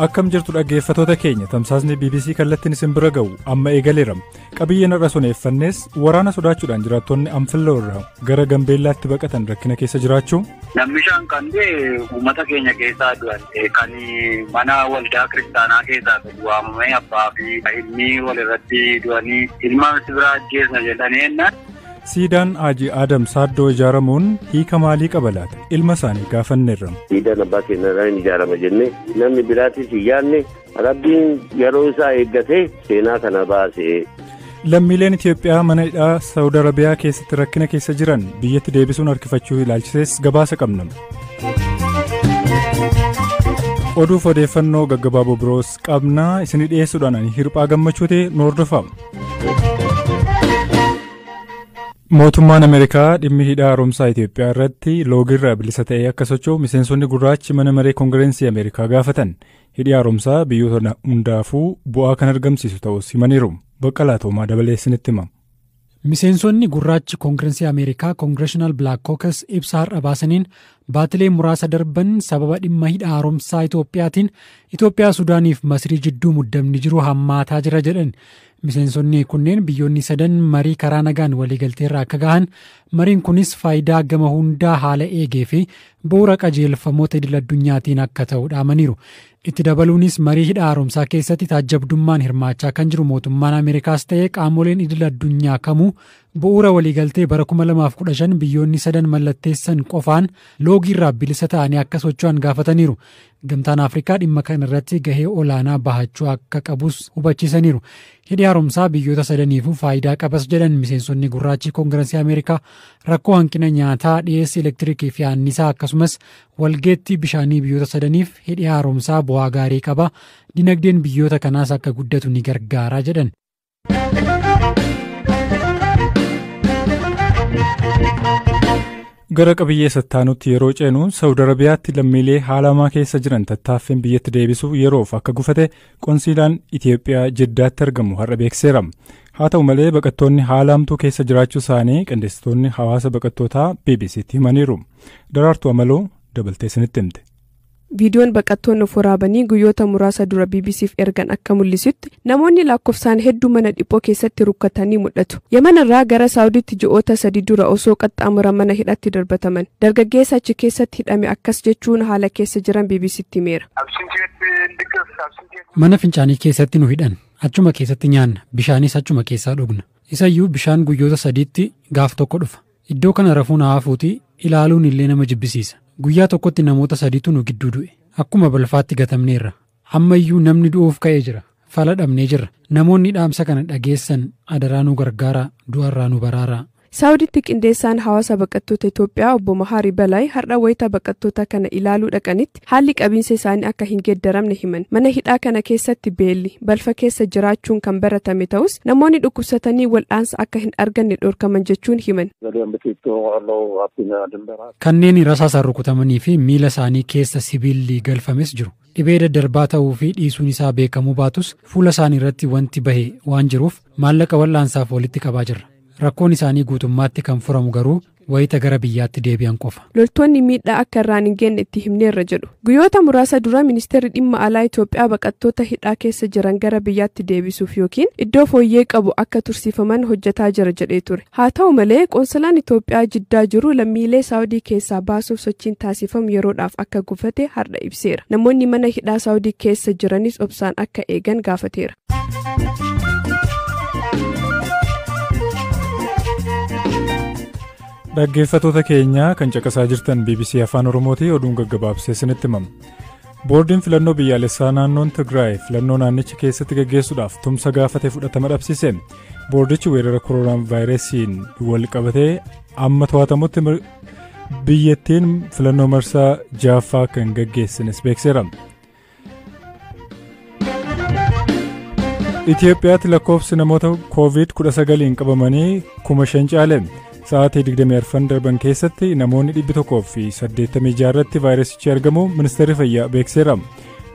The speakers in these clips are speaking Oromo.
Akkam jirtu dhaggeeffattoota keenya, tamsaasni BBC kallattiin isin bira ga'u amma eegaleera. Qabiyyeen har'a soneeffannees waraana sodaachuudhaan jiraattonni Anfilloo irraa gara Gambeellaatti baqatan rakkina keessa jiraachuu. Namni shan kan ta'e uummata keenya keessaa du'an, kan mana waldaa kiristaanaa keessaa gadi waamamee abbaa fi ilmi walirratti du'anii ilma si biraa ajjeesna jedhanii jennaan. Siidaan Haji Adam Saaddoo ijaaramuun hiika maalii qaba laata? Ilma isaanii gaafanneerra. Siidaan abbaa keenya irraa hin ijaarama jennee namni biraatis hin yaadne, Rabbiin yeroo isaa eeggatee seenaa kana baase. Lammiileen Itoophiyaa mana hidhaa Saawud Arabiyaa keessatti rakkina keessa jiran biyyatti deebisuun harkifachuu ilaalchisees gabaasa qabna. Oduuf odeeffannoo gaggabaaboo biroos qabna, isinii dhiyeessuudhaan ani Hirphaa Gammachuu ta'e nu hordofaa. Mootummaan Ameerikaa dhimmi hidha haaromsaa Itoophiyaa irratti loogirraa bilisa ta'ee akka socho'u miseensonni gurraachi mana maree Koongirensii Ameerikaa gaafatan. Hidhi haaromsaa biyyoota hundaafuu bu'aa kan argamsiisu ta'us himaniiru. Baqqalaa Toomaa dabalee isinitti hima. Miseensonni gurraachi Koongirensii Ameerikaa, Congressional Black Caucus, ibsa har'a baasaniin baatilee muraasa darban sababa dhimma hidha haaromsaa Itoophiyaatiin Itoophiyaa, Sudaaniif Masrii jidduu muddamni jiru hammaataa jira jedhan. Miseensonni kunneen biyyoonni sadan marii karaa nagaan waliigalteerra akka gahan, mariin kunis faayidaa gama hundaa haala eegee fi bu'uura qajeelfamoota idil addunyaatiin akka ta'u dhaamaniiru. Itti dabaluunis marii hidha haaromsaa keessatti taajjabdummaan hirmaachaa kan jiru mootummaan Ameerikaas ta'ee qaamoleen idil addunyaa kamuu bu'uura waliigaltee bara 2015 biyyoonni sadan mallatteessan qofaan loogiirraa bilisa ta'anii akka socho'an gaafataniiru. Gamtaan Afrikaa dhimma kana irratti gahee olaanaa bahachuu akka qabus hubachiisaniiru. Hidhi haaromsaa biyyoota sadaniifuu faayidaa qabas jedhan miseensonni gurraachi Koongirensii Ameerikaa. Rakkoo hanqina nyaataa, dhiyeessii elektiriikii fi annisaa akkasumas walgeettii bishaanii biyyoota sadaniif hidhi haaromsaa bu'aa gaarii qaba. Dinagdeen biyyoota kanaas akka guddatu ni gargaara jedhan. Gara qabiyyee sattaanutti yeroo ceenu, Saawud Arabiyaatti lammiilee haala hamaa keessa jiran tattaaffiin biyyatti deebisuuf yeroof akka gufate qonsiilaan Itoophiyaa Jiddaatti argamu har'a beeksiseera. Haa ta'u malee, baqattoonni haala hamtuu keessa jiraachuu isaanii qindeessitoonni hawaasa baqattootaa BBCtti himaniiru. Daraartuu Amaloo dabaltee isinitti himte. Viidiyoon baqattoonni of waraabanii guyyoota muraasa dura BBCf ergan akka mul'isutti, namoonni lakkoofsaan hedduu mana dhiphoo keessatti rukkatanii mul'atu. Yaman irraa gara Saawudiitti ji'oota 3 dura osoo qaxxaamura mana hidhatti darbataman. Dargaggeessa achi keessatti hidhame akkas jechuun haala keessa jiran BBCtti himeera. Mana fincaanii keessatti nu hidhan. Achuma keessatti nyaanna. Bishaanis achuma keessaa dhugna. Isayyuu bishaan guyyoota sadiitti gaaf tokko dhufa. Iddoo kana rafuun hafuuti ilaaluun illee nama jibbisiisa. Guyyaa tokkotti namoota sadiitu nu gidduu du'e. Akkuma balfaatti gatamneerra. Ammayyuu namni du'uuf ka'ee jira. Fala dhabnee jirra. Namoonni dhaamsa kana dhageessan adaraa nu gargaaraa, du'arraa nu baraaraa. Saawuditti qindeessaan hawaasa baqattoota Itoophiyaa obbo Mahaarii Balaay har'a wayita baqattoota kana ilaaluu dhaqanitti haalli qabiinsa isaanii akka hin geeddaramne himan. Mana hidhaa kana keessatti beelli, balfa keessa jiraachuun kan baratame ta'us, namoonni dhukkubsatanii wal'aansa akka hin arganne dhorkaman jechuun himan. Kanneen rasaasaan rukutamanii fi miila isaanii keessa sibiilli galfames jiru. Dhibee daddarbaa ta'uu fi dhiisuun isaa beekamuu baatus, fuula isaanii irratti wanti bahe waan jiruuf maallaqa wal'aansaaf walitti qabaa jirra. Rakkoon isaanii guutummaatti kan furamu garuu wayita gara biyyaatti deebi'an qofa. Loltoonni miidhaa akka irraan hin geenye itti himneerra jedhu. Guyyoota muraasa dura ministeerri dhimma alaa Itoophiyaa baqattoota hidhaa keessa jiran gara biyyaatti deebisuuf yookiin iddoo fooyyee qabu akka tursiifaman hojjetaa jira jedhee ture. Haa ta'u malee, qoonsilaan Itoophiyaa Jiddaa jiru lammiilee Saawudii keessaa baasuuf sochiin taasifamu yeroodhaaf akka gufate har'a ibseera. Namoonni mana hidhaa Saawudii keessa jiranis obsaan akka eegan gaafateera. Dhaggeeffattoota keenya, kan caqasaa jirtan BBC Afaan Oromooti. Oduun gaggabaabsee isinitti himama. Boordiin filannoo biyyaalessaa naannoon Tigraay filannoo naannicha keessatti gaggeessuudhaaf tumsa gaafate fudhatama dhabsiise. Boordichi weerara koronaa vaayirasiin wal qabatee amma to'atamutti biyyattiin filannoo marsaa jaaffaa kan gaggeessines beekseera. Itoophiyaatti lakkoofsi namoota COVID-19 qabamanii 5,000 caale. Sa'aatii 24 darban keessatti namoonni 186 irratti vaayirasichi argamu ministeerri fayyaa beekseera.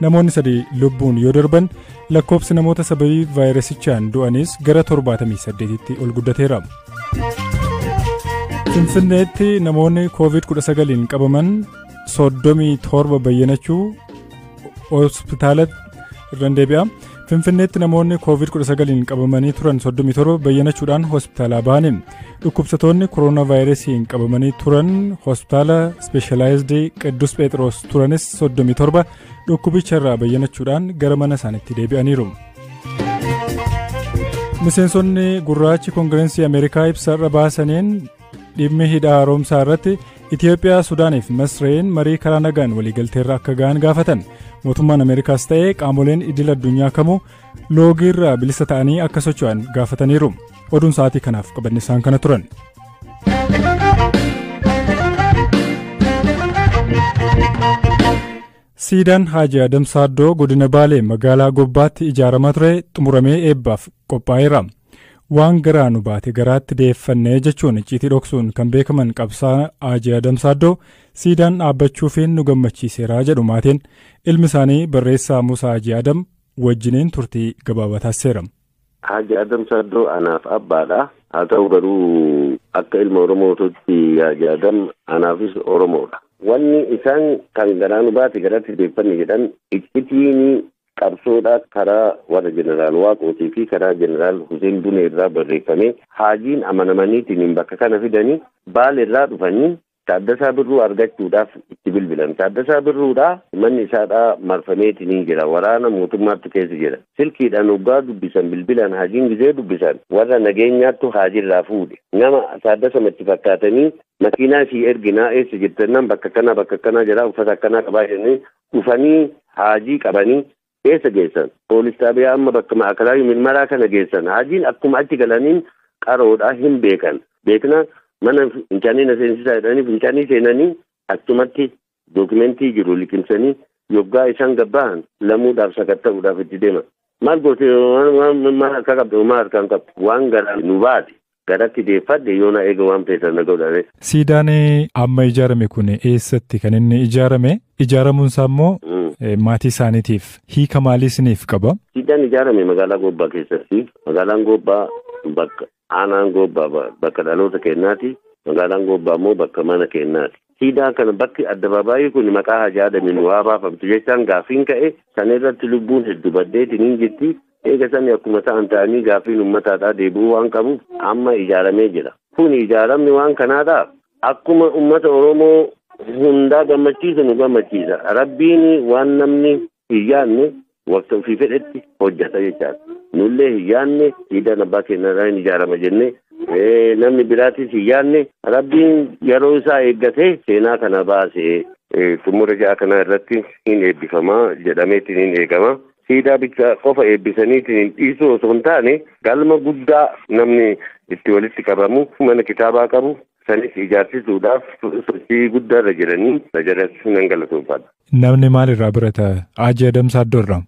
Namoonni 3 lubbuun yoo darban, lakkoofsi namoota sababii vaayirasichaan du'anis gara 78tti ol guddateera. Finfinneetti namoonni COVID-19 qabaman 37 bayyanachuu Hospitaala irraan deebi'a. Finfinneetti namoonni COVID-19 qabamanii turan 37 bayyanachuudhaan hospitaalaa bahani. Dhukkubsattoonni kooronaavaayirasiin qabamanii turan hospitaala ispeeshalaayizd Qiddus Phexros turanis 37 dhukkubicha irraa bayyanachuudhaan gara mana isaaniitti deebi'aniiru. Miseensonni gurraachi Koongirensii Ameerikaa ibsa irra baasaniin dhimmi hidha haaromsaa irratti Itoophiyaa, Sudaanii fi Masreen marii karaa nagaan waliigalteerra akka ga'an gaafatan. Mootummaan Ameerikaas ta'ee qaamoleen idil addunyaa kamuu loogiirraa bilisa ta'anii akka socho'an gaafataniiru. Oduun sa'aatii kanaaf qabanne isaan kana turan. Siidaan Haaji Adam Saaddoo godina Baalee magaalaa Gobbaatti ijaaramaa ture xumuramee eebbaaf qophaa'eera. Waan garaa nu baate garaatti deeffannee jechuun icciitii dhoksuun kan beekaman qabsaa Haaji Adam Saaddoo siidaan dhaabbachuufiin nu gammachiiseera jedhu maatiin. Ilmi isaanii barreessaa Musaa Haaji Adam wajjiniin turtii gabaabaa taasiseera. Haaji Adam Saaddoo anaaf abbaadha. Haa ta'u garuu akka ilma Oromootitti Haaji Adam anaafis Oromoodha. Wanni isaan kan garaa nu baate garaatti deeffanne jedhan icciitiin qabsoodha karaa warra jeneraal Waaqootii fi karaa jeneraal Hussein Bunee irraa barreeffame haajiin amanamaniitiin bakka kana fidanii Baale irraa dhufanii Taaddasaa Birruu argachuudhaaf itti bilbilan. Taaddasaa Birruudhaa manni isaadhaa marfameetiin jira. Waraana mootummaatti keessa jira. Silkiidhaan hoggaa dubbisan bilbilan haajiin gizee dubbisan warra nageenyaattu haajirraa fuudhe. Nama Taaddasamatti fakkaatanii makiinaa isii erginaa eessa jirtannaan bakka kanaa bakka kanaa jira uffata akkanaa qabaa jedhanii dhufanii haajii qabanii eessa geessan. Poolis xaabiyaa amma bakka ma'akalaa mirmaraa kana geessan. Haajiin akkuma achi galaniin qaroodhaa hin beekan. Beeknaan mana fincaanii na seensisaa jedhanii fincaanii seenanii achumatti dookimentii jiru liqimsanii yoggaa isaan gabbaa'an lamuudhaaf sakatta'uudhaaf itti deeman. Maal goote maal harkaa qabdu maal harkaan qabdu waan garaa nu baate garatti deeffadhe yoo na eega waan feetan na godhane. Siidaan amma ijaarame kun eessatti kan inni ijaarame? Ijaaramuun isaa immoo maatii isaaniitiif hiika maalii isiniif qaba? Siidaan ijaarame magaalaa Gobbaa keessatti. Magaalaan Gobbaa bakka aanaan Gobbaa bakka dhaloota kennaati. Magaalaan Gobbaa immoo bakka mana kennaati. Siidaa kana bakki addabaabaayii kun maqaa Haaji Adamiin waa baafamtu jechaan gaaffiin ka'e sana irratti lubbuun hedduu baddeetiin hin jirti. Eega sani akkuma ta'an ta'anii gaaffiin uummataadhaa deebi'uu waan qabuuf amma ijaaramee jira. Kun ijaaramni waan kanaadhaa akkuma uummata Oromoo hundaa gammachiisu nu gammachiisa. Rabbiin waan namni hin yaadne waqta ofii fedhetti hojjeta jechaadha. Nullee hin yaadne siidaan abbaa keenyarraa hin ijaarama jennee namni biraatis hin yaadne rabbiin yeroo isaa eeggatee seenaa kana baasee xumura ja'a kanaa irratti hin eebbifamaa jedhameetiin hin eegama. Siidaa bicha qofa eebbisaniitiin hin dhiisuu osoo hin taane galma guddaa namni itti walitti qabamu mana kitaabaa qabu sanis ijaarsisuudhaaf sochii guddaarra jiranii jaras nan galatoomfadha. Namni maalirraa barata Haaji Adam Saaddoo irraa?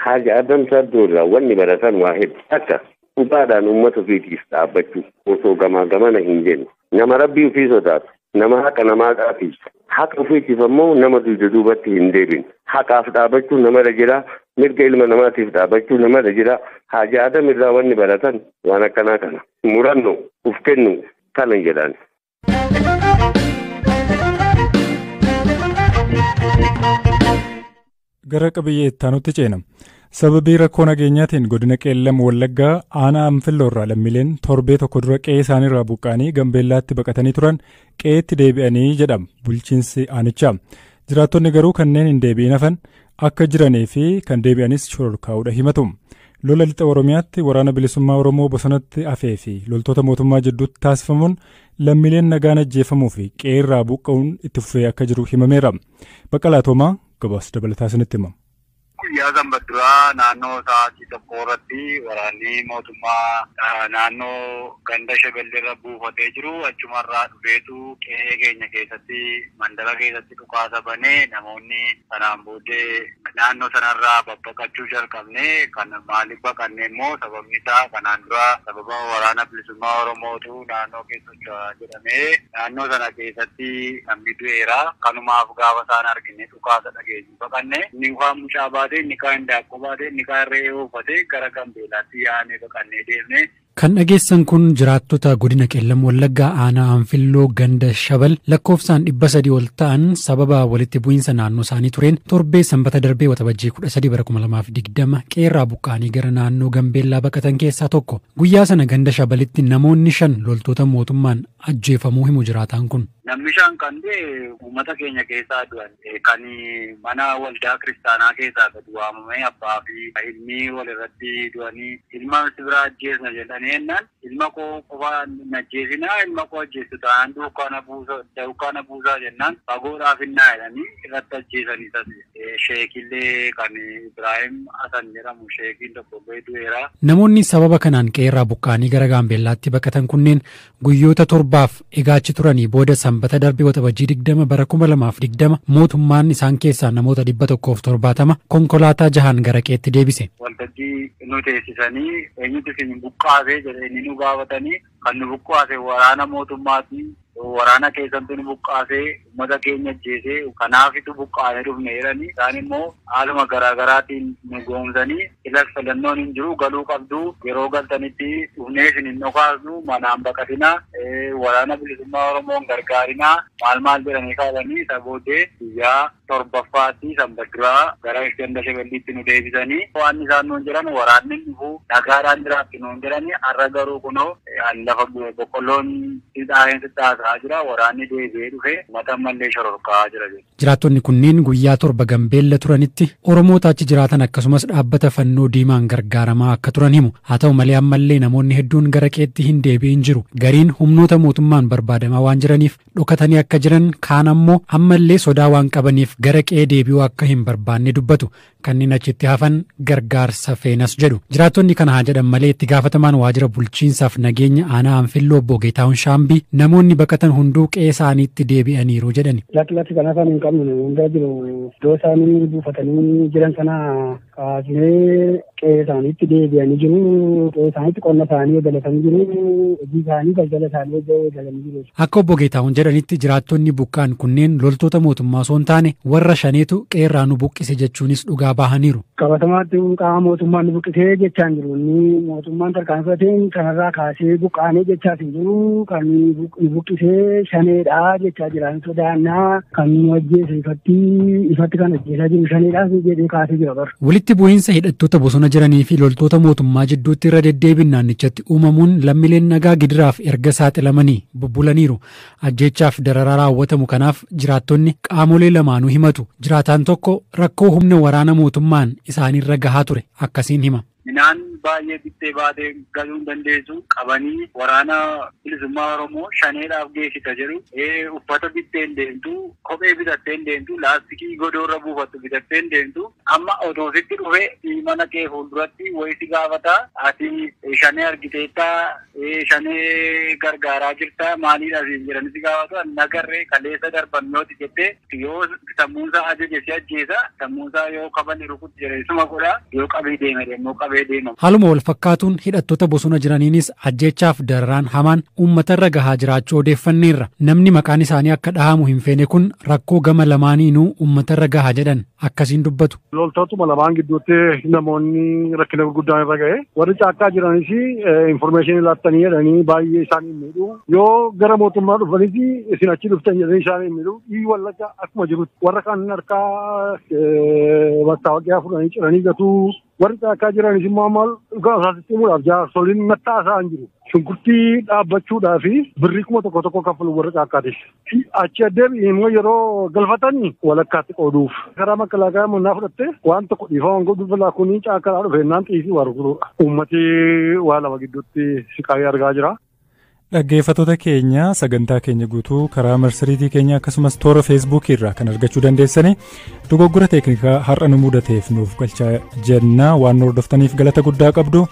Haaji Adam Saaddoo irraa wanni baratan waa hedduu akka dhugaadhaan uummata ofiitiif dhaabbachuu osoo gamaa gamana hin jenne nama rabbii ofii sodaatu nama haqa namaa qaafisu haqa ofiitiif ammoo nama dugda duubatti hin deebine haqaaf dhaabbachuu namarra jira mirga ilma namaatiif dhaabbachuu namarra jira. Haaji Adam irraa wanni baratan waan akkanaa kana murannoo uf kennu kana jedhan. Gara qabiyyee itti aanutti ceena. Sababii rakkoo nageenyaatiin godina Qeellam Wallaggaa aanaa Anfilloo irraa lammiileen torbee tokko dura qe'ee isaaniirraa buqqa'anii Gambeellaatti baqatanii turan qe'eetti deebi'anii jedhama bulchiinsi aanichaa. Jiraattonni garuu kanneen hin deebi'in hafan akka jiranii fi kan deebi'anis shororkaa'uudha himatu. Lola lixa Oromiyaatti waraana bilisummaa Oromoo bosonatti hafee fi loltoota mootummaa jidduutti taasifamuun lammiileen nagaan ajjeefamuu fi qe'eerraa buqqa'uun itti fufee akka jiru himameera. Baqqalaa Toomaa gabaasa dabalataa isinitti hima. Guyyaa sanbadduraa naannoo sa'aatii tokko irratti waraanni mootummaa naannoo ganda shebelleerra buufatee jiru achumarraa dhufeetu qe'ee keenya keessatti mandara keessatti dhukaasa banee namoonni sanaan booddee naannoo sanarraa babbaqachuu jalqabne. Kan maaliif baqanne immoo sababni isaa kanaan dura sababa waraana bilisummaa Oromootu naannoo keessa socho'aa jedhamee naannoo sana keessatti namni du'eera. Kanumaaf gaafa isaan argine dhukaasa dhageenyu baqanne. Inni waan mucaa baate inni kaan daakkoo baate inni kaan re'ee oofate gara Gambeellaatti yaanee baqannee deemne. Kan dhageessan kun jiraattota godina Qeellam Wallaggaa aanaa Anfilloo ganda Shabal lakkoofsaan 300 ol ta'an sababa walitti bu'iinsa naannoo isaanii tureen torbee sanbata darbee waxabajjii 13 bara 2020 qeerraa buqqaanii gara naannoo Gambeellaa baqatan keessaa tokko. Guyyaa sana ganda Shabalitti namoonni 5 loltoota mootummaan ajjeefamuu himu jiraataan kun. Namni 5 kan du'e uummata keenya keessaa du'an kan mana waldaa kiristaanaa keessaa gadi waamamee abbaa fi ilmi walirratti du'anii ilma biraa ajjeesna jedhanii jennaan ilma koo qofa ajjeesinaa ilma koo ajjeessu ta'an duukaana buusaa jennaan fagoodhaaf hinnaa jedhanii irratti ajjeesanii tasi. Sheekillee kan Ibraahim Hasan jedhamu sheekiin tokkollee du'eera. Namoonni sababa kanaan qeerraa buqqaanii gara Gaambeellaatti baqatan kunneen guyyoota 7 egaachi turanii booda sanbata darbee waxabajjii 20 bara 2020 mootummaan isaan keessaa namoota 170 konkolaataa jahaan gara qeetti deebise. Waltajjii nu teessisanii eenyutu isin buqqaasee jedhanii nu gaafatanii kan nu buqqaase waraana mootummaati. Waraana keessantu nu buqqaasee uummata keenya ajjeesee kanaafitu buqqaasee dhufne jedhanii isaan immoo haaluma garaagaraatiin nu goomsanii ila filannoon hin jiru galuu qabdu yeroo galtanitti dhufnee isin hin dhokaasnu manaan baqatinaa waraana bilisummaa Oromoon gargaarinaa maal maal jedhanii kaasanii isa booddee guyyaa 7ffaatti sanbata gara ganda Shaballiitti nu deebisanii waan isaan nuun jedhan waraanni dhufu nagaadhaan jiraatti nuun jedhanii har'a garuu kunoo lafa boqqolloon xixaa'een xixaasaa jira waraanni deebi'ee dhufe uummata ammallee shororkaa jira. Jiraattonni kunneen guyyaa 7 Gambeella turanitti Oromoota achi jiraatan akkasumas dhaabbata fannoo diimaan gargaaramaa akka turan himu. Haa ta'u malee ammallee namoonni hedduun gara qeetti hin deebi'in jiru. Gariin humnoota mootummaan barbaadamaa waan jiraniif dhokatanii akka jiran kaan ammoo ammallee sodaa waan qabaniif gara qe'ee deebi'uu akka hin barbaanne dubbatu. Kanneen achitti hafan gargaarsa feenas jedhu. Jiraattonni kana haa jedhan malee itti gaafatamaan waajjira bulchiinsaaf nageenya aanaa Anfilloo obbo Geetahuun Shaambii namoonni baqatan hunduu qe'ee isaaniitti deebi'aniiru jedhani. Lakki kana afaan hin qabnu hundaa jiru iddoo isaanii buufatanii jiran sana kaasnee qe'ee isaaniitti deebi'anii jiru. Qe'ee isaaniitti qonna isaanii eegalatanii jiru. Hojii isaanii daldala isaanii eegalanii jiru. Akka obbo Geetahuun jedhanitti jiraattonni buqqaan kunneen loltoota mootummaa osoo hin taane warra shaneetu qe'eerraa nu buqqise jechuunis dhugaa bahaniiru. Qabatamaatti qaama mootummaan nu buqqisee jechaa hin jiru. Inni mootummaan tarkaanfateen kanarraa kaasee buqqaanee jechaa hin jiru. Kan nu buqqisee shaneedha jechaa jira. Sodaannaa kan nu ajjeese ifatti kan ajjeesaa jiru shaneedha jedhee kaasee jira bara. Walitti bu'iinsa hidhattoota bosona jiranii fi loltoota mootummaa jidduutti irra deddeebiin naannichatti uumamuun lammiileen nagaa gidiraaf erga saaxilamanii bubbulaniiru. Ajjeechaaf dararaa raawwatamu kanaaf jiraattonni qaamolee lamaanuu himatu. Jiraataan tokko rakkoo humna waraana mootummaan isaanirra gahaa ture akkasiin hima. Midhaan baay'ee bittee baatee galuu hin dandeessu qabanii waraana bilisummaa Oromoo shaneedhaaf geessita jedhu uffata bittee hin deemtu kophee bitattee hin deemtu laastikii godoorra buufattu bitattee hin deemtu amma otoo sitti dhufe mana kee fuulduratti wayii si gaafata ati shanee argiteettaa shanee gargaaraa jirta maaliidha siin jedhanii si gaafatu nagarree kaleessa darbannooti jettee yoo sammuunsaa ajaje si ajjeesa sammuunsaa yoo qabanii rukutti jedhe godha yoo qabee deeme immoo qabee. Haaluma wal fakkaatuun hidhattoota bosona jiraniinis ajjeechaaf dararaan hamaan uummatarra gahaa jiraachuu odeeffanneerra. Namni maqaan isaanii akka dhahamu hin feene kun rakkoo gama lamaaniinuu uummatarra gahaa jedhan akkasiin dubbatu. Loltootuma lamaan gidduutti namoonni rakkina gurguddaan irra ga'e warri caakkaa jiranis infoormeeshinii laattanii jedhanii baay'ee isaan hin miidhu. Yoo gara mootummaa dhufanis isin achi dhuftan jedhanii isaan hin miidhu. Dhii wallagga akkuma jirutti warra kaan harkaa mattaawoqiyaa fudhanii ciranii gatuu warri caakkaa jiranis immoo maal dhugaa isaatti himuudhaaf jaarsoliin mattaa isaa hin jiru. Shunkurtii dhaabbachuudhaa fi birrii 1000 kaffalu warra caakkaatis. Achi adeemi immoo yeroo galfatanii walakkaatti qooduuf. Karaa makalaakaa mannaa fudhatte waan tokko dhiifama godhu balaa kunii caakkaadhaa dhufe naan xiisii waa rukutuudha. Uummati waa lama gidduutti siqaayee argaa jira. Dhaggeeffattoota keenya sagantaa keenya guutuu karaa marsariitii keenya akkasumas toora feesbuukii irraa kan argachuu dandeessani dogoggora teeknikaa har'a nu mudateef nuuf galchaa jenna waan nu hordoftaniif galata guddaa qabdu.